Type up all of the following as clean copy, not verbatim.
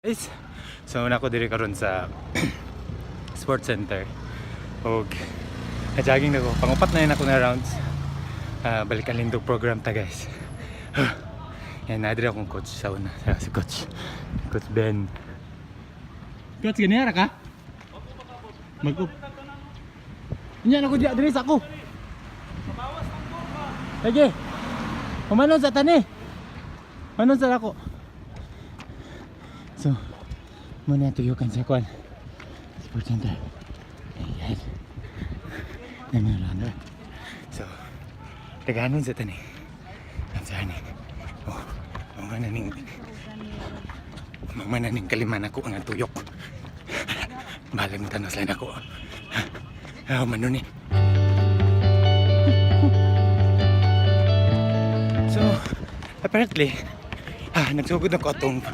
Guys, so nako diri karon sa sports center. Og na-jogging na ko. Pangupat na yun ako na rounds. Ah, balik ang lindog program ta, guys. Yan, na diri akong coach sa una. Si coach. Coach Ben. Coach, ganyan ra ka? Mag-up. Yan ako di diri sa ako. Sige. Humanon sa tani. Humanon sa ako. So, muna tuyukan sa kwan. Sports center. Ayan. Ay, mga runner. So, daganon sa tani. Ang saan eh. Oh, mga na ning kalima na ko ang tuyok. Bahalag mo tanos lang ako. Ah, manon eh. So, apparently, nagsugod ako atong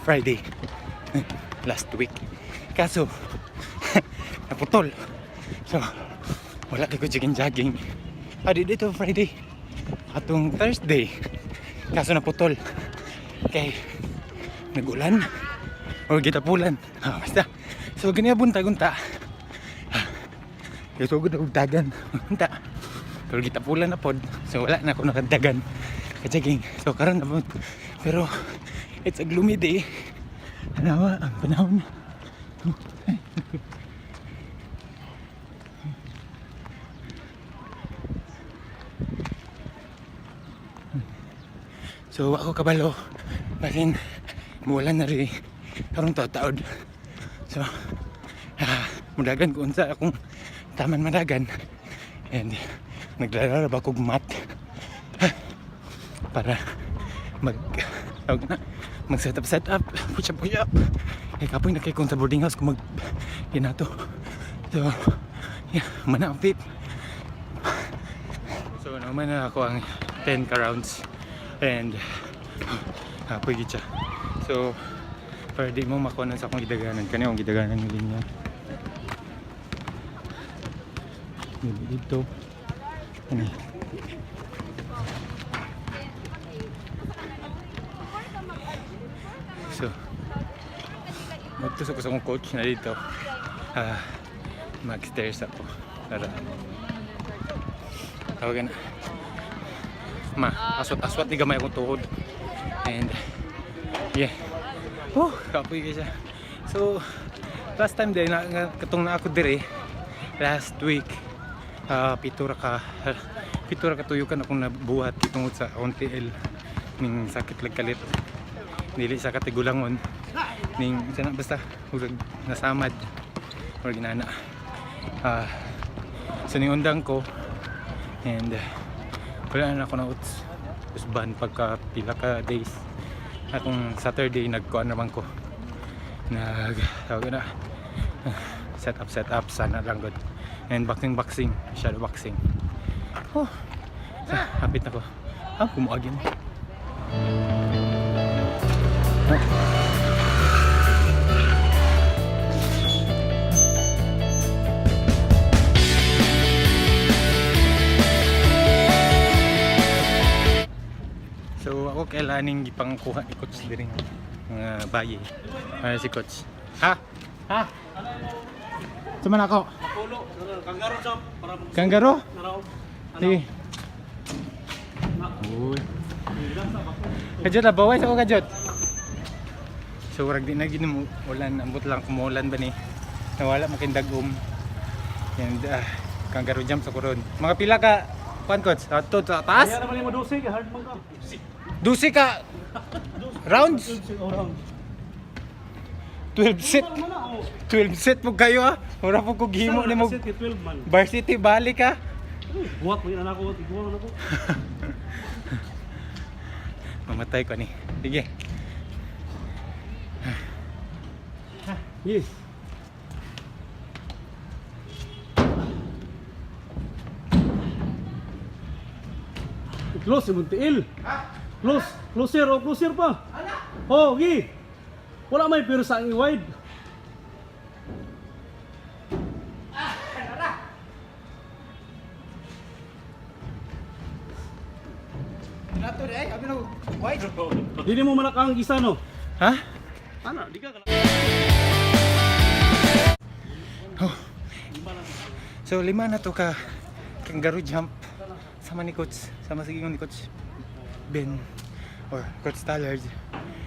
Friday last week. Kaso, naputol. So, wala kay ko jogging jogging. Ah, di dito Friday. Atong Thursday. Kaso naputol. Kay nagulan o gitapulan. Ah, basta. So, ganyan buntag unta. Ah, sugod og dagan. Unta. Pero gitapulan na pod. So wala na ako nakadagan. Ka-jogging. So karon na pod. Pero it's a gloomy day. Anawa ang panahon. So ako kabalo. Basin mulan na rin karong taod. So mudagan ko unsa akong taman madagan. And nagdala ba kog mat para mag tawag na, mag set up set up, push up, push up. Eh kapoy na kay kung sa boarding house kung mag ginato. So yeah, mana ang tip. So naman na ako ang 10 ka rounds and kapoy gid siya. So para di mo makuha sa akong gidaganan, kani akong gidaganan ng linya dito ano. So, magtusok ko sa akong coach na dito. Ah, mag-stairs ako. Tara. Tawagan na. Ma, aswat-aswat ni gamay akong tuhod. And, yeah. Oh, kapoy kay siya. So, last time din, na, katong na ako dire, last week, pito ra ka tuyukan akong nabuhat tungod sa akong TL ning sakit lag kalit, dili sa katigulangon ning sana, basta murag nasamad or ginana. So ning undang ko and wala na ako na uts usban pagka pila ka days. Atong Saturday nagkuan naman ko, nag tawag na, set up set up sana lang good and boxing boxing, shadow boxing. Oh, so, hapit na ko. Ah, kumuagin. Ah. So ako kailangan gipangkuha ni coach diri mga bayi. Ano si coach? Ha? Ha? Suman ako. Pulo, kangaroo jump para Kangaroo? naraw. Sige. Uy. Kajot na, baway sa ko kajot. So rag di na gid mo ulan, ambot lang kumulan ba ni. Nawala mo kindagom. And kangaroo jump sa kuron. Mga pila ka kuan, coach? Ato sa taas? Kaya naman yung madusig, hard man ka. 12 ka rounds? 12 round. 12 set. Man na, oh. 12 set mo kayo ah. Wala po ko gihimo ni mo. Set kay 12 man. Varsity balik ah. Buhat mo yun anak ko, iguwa na ko. Mamatay ko ni. Sige. Yes. Close yung tiil. Close, closer oh, closer pa. Oh, gi. Wala may pero sa ang wide. Nato di ay, abi na wide. Dili mo malakang isa no. Ha? Ana, di ka ka. Oh. So lima na to ka kangaroo jump sama ni coach, sama sige ni Coach Ben or Coach Tallard.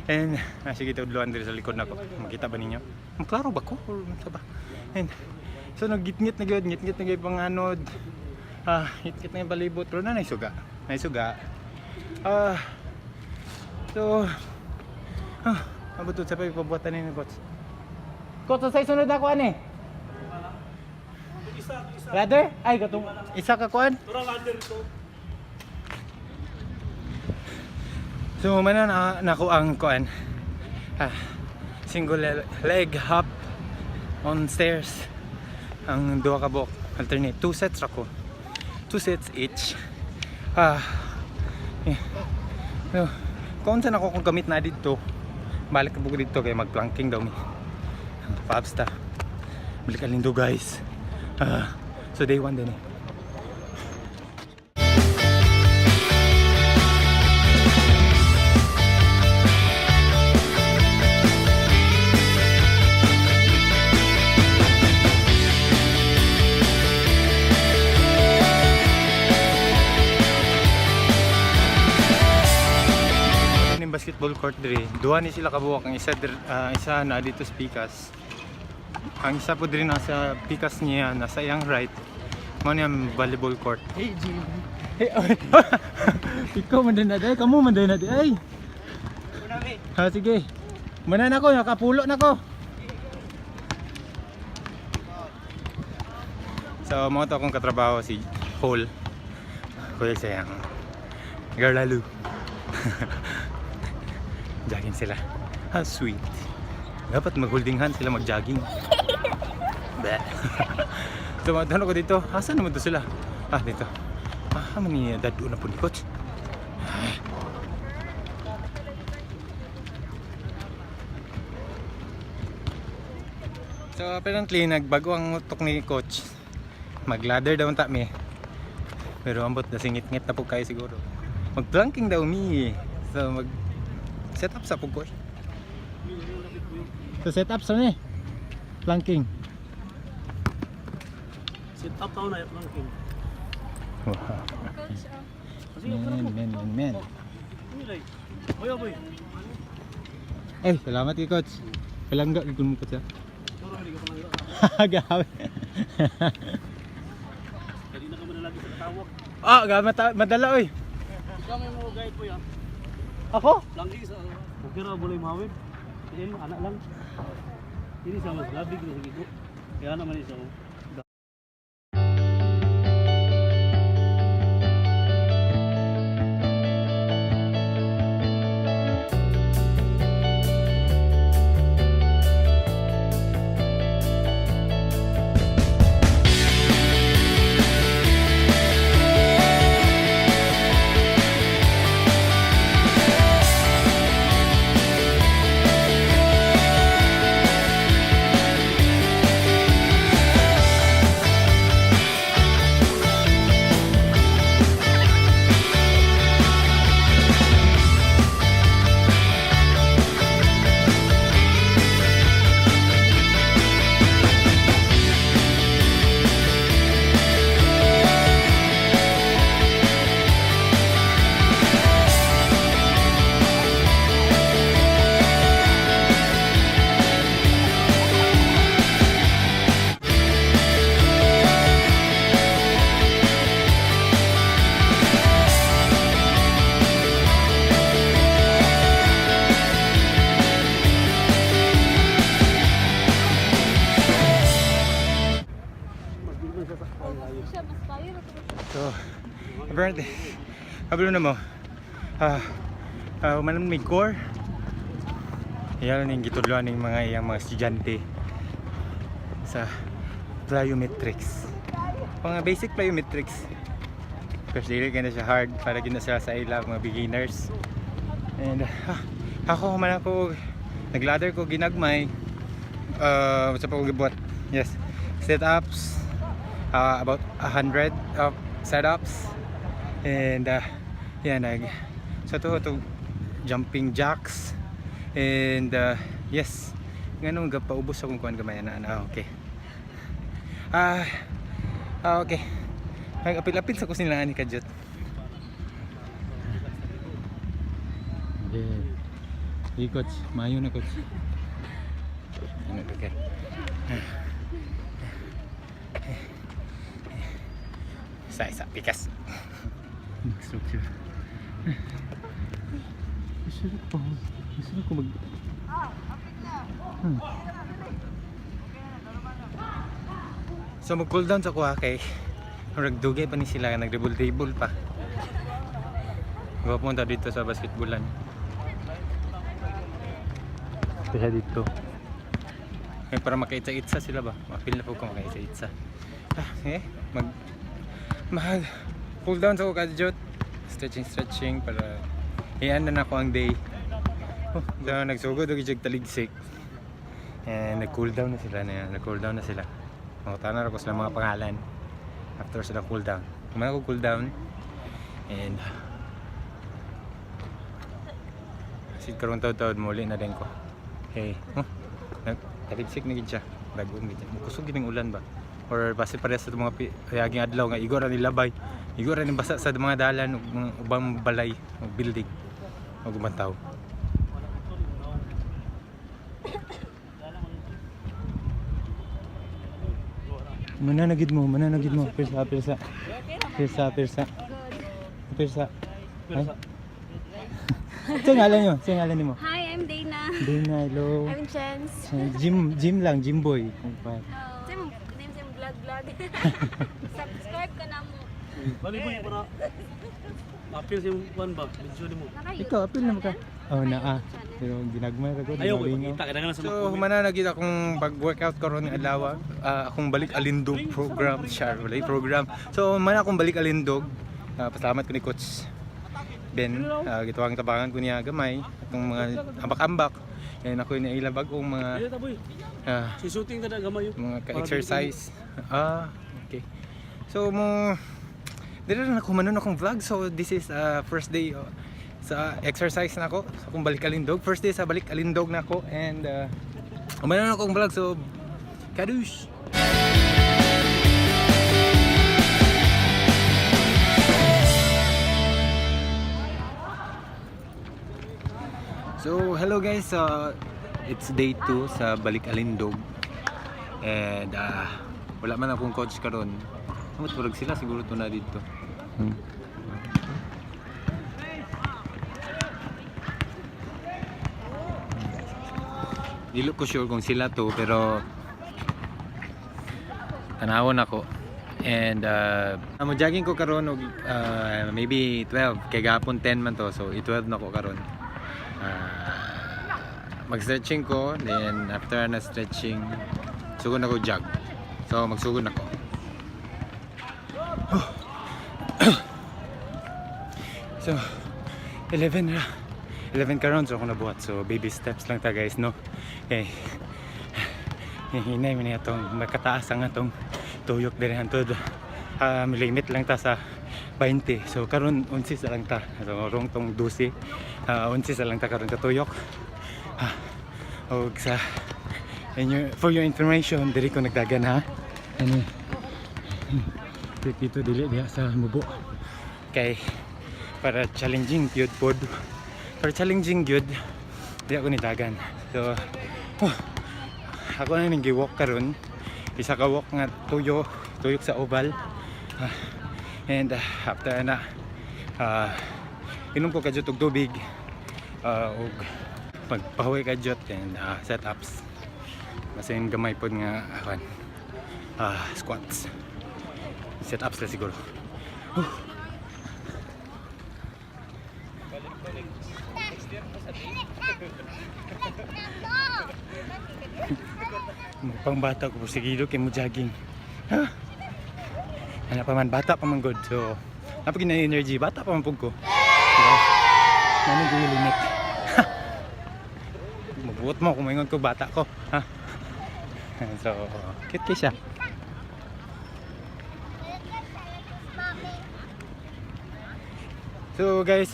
And sige, tudloan diri sa likod nako. Makita ba ninyo? Maklaro ba ko or unsa ba? And so naggitngit na gyud, ngitngit na gyud panganod. Ngitngit na yung palibot pero na suga. Nay suga. So abot sa pa ipabuhatan ni coach. Coach, sa sunod na ko ani? Isa, isa. Ladder? Ay, katong isa ka kuan. Tura ladder to. So mana na nako ang kuan. Single leg hop on stairs. Ang duha ka buok alternate, two sets ra ko. Two sets each. Yeah. So, kung saan ako kung gamit na dito, balik ka dito kay magplanking daw mi. Pabs ta. Balik alindo, guys. So day one din eh. Ning basketball court diri, duha ni sila kabuok. Ang isa isa na dito sa pikas. Ang isa po diri nasa pikas niya, nasa iyang right. Mao ni ang volleyball court. Hey Jim. Hey, oh. Ikaw man din na day, kamo man din na day. Ay. Ha, sige. Manan ako, nakapulo na ko. So, mga to akong katrabaho si Paul. Kuya sayang. Girl Lalu. Jogging sila. How sweet. Dapat mag-holding hand sila mag-jogging. Bleh. Tumadon ako dito. Asa naman to sila? Dito. Man ni dado na po ni coach. Ay. So apparently nagbago ang utok ni coach. Mag-ladder daw ta mi. Pero ambot na singit-ngit na po kayo siguro. Mag-planking daw mi. So mag set up sa po ko. So set up sa ni. Planking. Sit up tao na planking. Wow. Kasi yung Man, man, man, man. Nilay. Boy, oh, boy. Eh, salamat kay coach. Palangga gid mo, coach, ah. Turo hindi ka palangga. Grabe. Kaya na ka manalagi sa katawag. Grabe madala oy. Ikaw may mga guide, boy, ah. Ako? Planking sa okay ra bulay mawid. Kasi anak lang. Ini sa mas labig na sige ko. Kaya naman isa oh. Mas di man siya sa layo. Siya, mas payo na to. So, apparently, kabalo na mo. Umanan may core. Yan ang gitudloan ng mga iyang mga estudyante sa plyometrics. Mga basic plyometrics. Pero dili kaya na siya hard para gina sila sa ila mga beginners. And ako man ako nagladder ko ginagmay. Sa pa ko gibuhat. Yes. Sit-ups, about 100 of setups and yeah, nag so to jumping jacks and Yes. Nganong gapaubos akong kuan gamay na ana. Ah, okay. Ah, ah, okay. Nag-apil-apil sa kusin ni kadyot. Yeah. Hey, coach. Maayo na, coach. Ano, okay. Isa, isa. Pikas. Structure. Gusto ko. Gusto ko mag. So mag cool down sa kuha kay murag dugay pa ni sila, nag-dribble-dribble pa. Gawa dito sa basketballan. Kaya dito. Ay, para makaitsa-itsa sila ba? Mapil na po ko makaitsa-itsa. Ah, eh, mag mag cool down sa ko kadyot. Stretching, stretching para iyan na nako ang day. Oh, so, nagsugod og ijag taligsik. And nag-cool down na sila na nag-cool down na sila. Mangutana ra ko sila mga pangalan after sila cool down. Kumana ko cool down and sid karon taud-taud muli na din ko. Hey, oh, nagtaligsik na gid siya. Dagom gid siya. Kusog gid ang ulan ba? Or base parehas sa mga yaging adlaw nga igo ra ni labay. Igo ra ni basa sa mga dalan ug mga ubang balay ug building ug ubang tao. Mananagid mo, mananagid mo. Pirsa, pirsa. Pirsa, pirsa. Pirsa. Ay. Sino ngalan nyo? Sino ngalan mo? Hi, I'm Dana. Dana, hello. I'm Chance. Gym, gym lang, gym boy. Same name, same vlog vlog. Subscribe ka na mo. Bali boy, para apil sa imong kuan ba? Video nimo. Naka-YouTube Ikaw, apil naman ka. channel? Oh, na ah. Pero ginagmay ra ko. Ayaw ko ipakita kay lang sa So, humana na gid akong pag-workout karon nga adlaw. Ah, akong balik alindog program, char, walay program. So, humana akong balik alindog. Ah, pasalamat ko ni Coach Ben. Gituwang tabangan ko niya gamay atong mga ambak-ambak. And ako ni ila bag-ong mga Dili ta, boy. Si shooting ta na gamay. mga ka-exercise. Ah, okay. So mo dili na ako manon akong vlog. So this is first day sa exercise na ako sa akong balik alindog. First day sa balik alindog na ako and umanon akong vlog. So kadush. So hello guys, it's day 2 sa Balik Alindog. And wala man akong coach karon. Amot murag sila siguro to na dito. Dili ko sure kung sila to, pero tanawon ako. And mo jogging ko karon og maybe 12 kay gahapon 10 man to, so i-12 na ko karon. Mag-stretching ko, then after na stretching, sugod na ko jog. So magsugod na ko. So 11 na. 11 karon, so ako nabuhat. So baby steps lang ta, guys, no. Eh hinay man atong makataas ang atong tuyok diri hantod limit lang ta sa 20. So karon 11 sa lang ta. So rong tong 12, 11 sa lang ta karon katuyok. Ah, og sa and for your information, diri ko nagdagan ha. Ano dito, dili diha sa mubo kay para challenging gyud pod, para challenging gyud di ako nidagan. So oh, ako na ning gi-walk karon, isa ka walk nga tuyo tuyok sa oval. Ah, and after na inom ko kadyot og tubig, og magpahuway kadyot and set-ups, basin gamay pod nga akan squats, set-ups lang siguro. Pangbata ko sigido kay mo jogging. Ha? Ana pa man, bata pa man good. So, napag na energy, bata pa man pug ko. Diba? Nano gyud limit. Mabuot mo kung maingon ko bata ko. Ha? So, cute kay siya. So guys,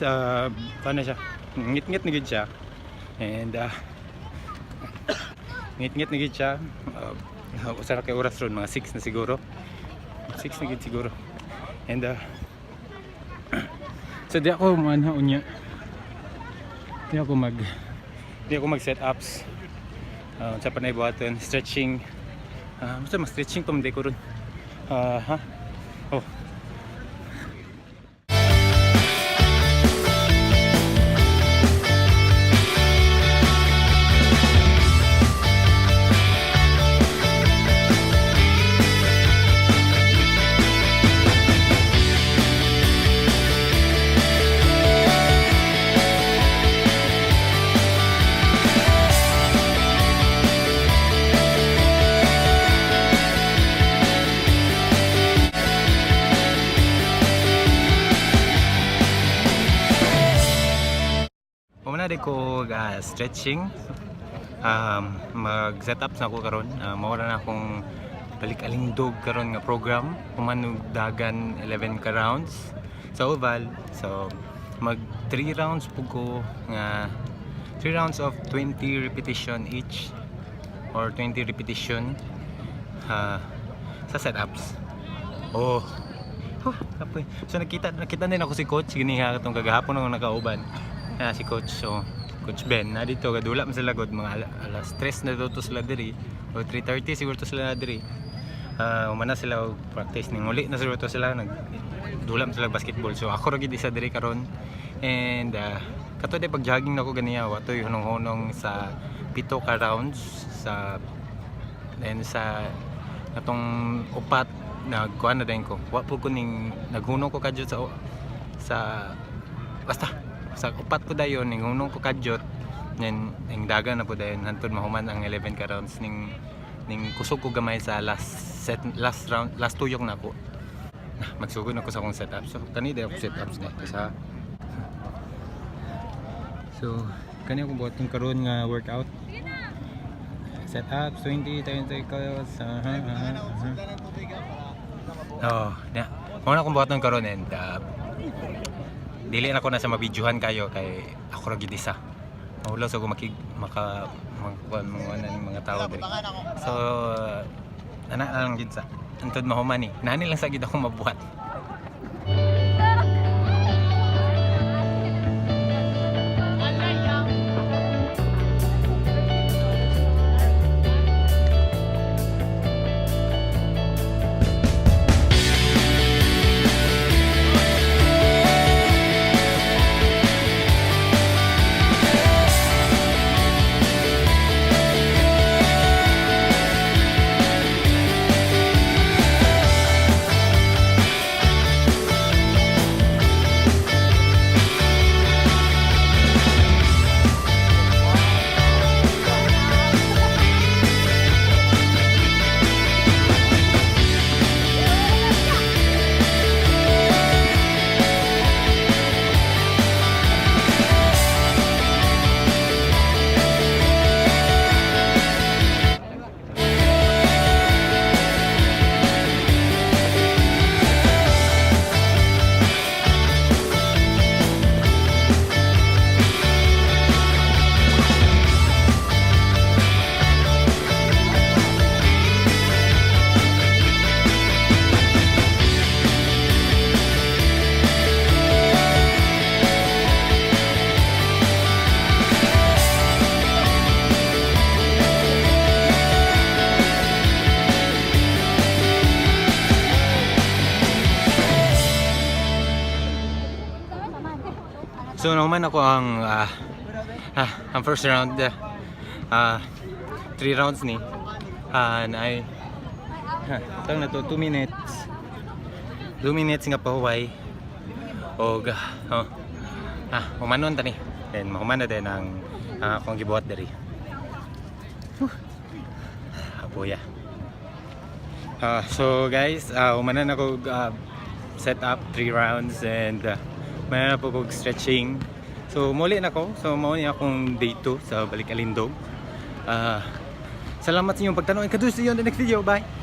paano siya? Ngit-ngit na gid siya. And Ngit-ngit na gid siya. Usa ra kay oras ron, mga 6 na siguro. 6 na gid siguro. And so di ako man unya. Di ako mag set ups. Sa panay buhaton, stretching. Basta mag-stretching pa man di ko ron. Ha? Oh. Una di ko stretching. Mag-set up na ako karon. Mawala na akong balik alindog karon nga program. Human og dagan 11 ka rounds sa oval. So mag 3 rounds pud ko nga 3 rounds of 20 repetition each or 20 repetition sa setups. Oh. Huh, kapoy. So nakita nakita din ako si coach ganiha katong kagahapon ako nakauban. Na si coach, so Coach Ben na dito gadula man sila god mga alas 3 na to sila diri o 3:30 siguro to sila diri. Umana sila og practice ning uli na siguro to sila nag dula man sila og basketball. So ako ra gid isa diri karon. And kato di pag jogging nako ganiya wa toy hunong-hunong sa pito ka rounds sa then sa atong upat nagkuan na din ko. Wa po ko ning naghunong ko kadyot sa basta sa upat ko dayon ning hunong ko kadyot, then ning dagan na po dayon hantod mahuman ang 11 ka rounds ning ning kusog ko gamay sa last set, last round, last tuyok na ako. Nah, magsugod na ko sa akong setup. So kani day ako setups na ito sa, so kani akong buhaton karon nga workout, set up 20 20 ko sa. Oh, na. Mao na akong buhaton karon and dili na ko na sa mabidyohan kayo kay ako ra gid isa. Mahulaw sa ko makig maka magkuan mga ano, mga tao diri. So ana na lang gid sa antod mahuman ni. Nani lang sa gid ako mabuhat. So naman ako ang ang first round, three rounds ni na ay tang na to 2 minutes, 2 minutes nga pahuway og oh, humanon ta ni, then mahuman na din ang akong gibuhat diri. Whew. Apoya. So guys, humanan ako set up 3 rounds and may na po kog stretching. So muli na ko. So mao ni akong day 2 sa Balik Alindog. Salamat sa inyong pagtanaw. And kadto see you on the next video. Bye.